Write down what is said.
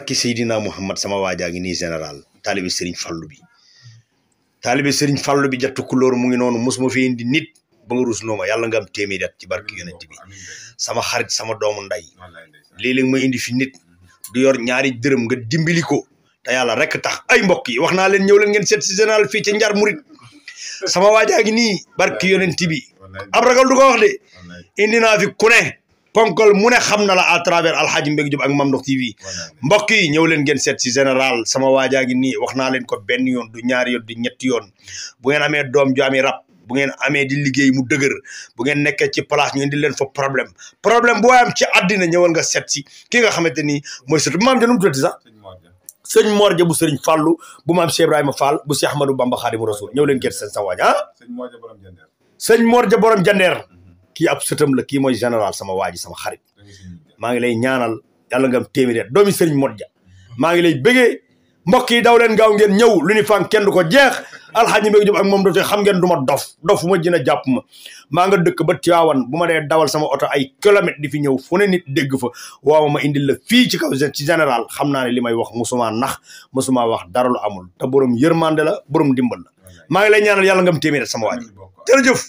ki Seydina Muhammad sama waajaa ngi nii général taalibe Serigne Fallou bi taalibe Serigne Fallou bi jattu kulóor mu ngi noonu mosuma fi indi nit ba nga rus nooma yàlla nga am téeméeri at ci barke yonent bi sama xarit sama doomu nday léeg-léeg ma indi fi nit du yor ñaari dërëm nga dimbali ko te yàlla rek tax ay mbokk yi wax naa leen ñëw leen ngeen seet si général fii ci Njar Murit sama waajaa ngi nii barke yonent bi ab ragal du ko wax de indi naa fi ku ne ponkol mu ne xam na la à travers Alhaji Mbeg Diop ak Mame Ndokh TV mbokk yi ñëw leen ngeen seet si général sama waajaa ngi nii wax naa leen ko benn yoon du ñaari yoon du ñetti yoon bu ngeen amee doom ju ami rab bu ngeen amee di liggéey mu dëgër bu ngeen nekkee ci place ñu indi leen fa problème boo am ci àddina ñëwal nga seet si ki nga xamante ni mooy surtout maam ja nu mu tuddati sax sëñ Mor ja bu sëriñ Fallou bu maam Cheikh Ibrahima Fall bu Cheikh Ahmadou Bamba Khadimu Rasul ñëw leen ngeen seet sama waaj sëñ Mor ja borom jandeer kii ab sëtam la kii mooy général sama waaji sama xarit maa ngi lay ñaanal yàlla nga am téeméer doomi sëriñ Modja maa ngi lay bëggee mbokk yi daw leen gaaw ngeen ñëw lu ni fan kenn du ko jeex Alhaji Mbeg Diop ak moom doote xam ngeen du ma dof ma jën a jàpp ma maa nga dëkk ba Tiwaawan bu ma dee dawal sama oto ay kilomètres di fi ñëw fu ne nit dégg fa waaw ma indil la fii ci kaw ci général xam naa ne li may wax musuma nax musuma wax dara lu amul te borom yërmande la borom dimbal la maa ngi lay ñaanal yàlla nga am téeméer sama waaji jërëjëf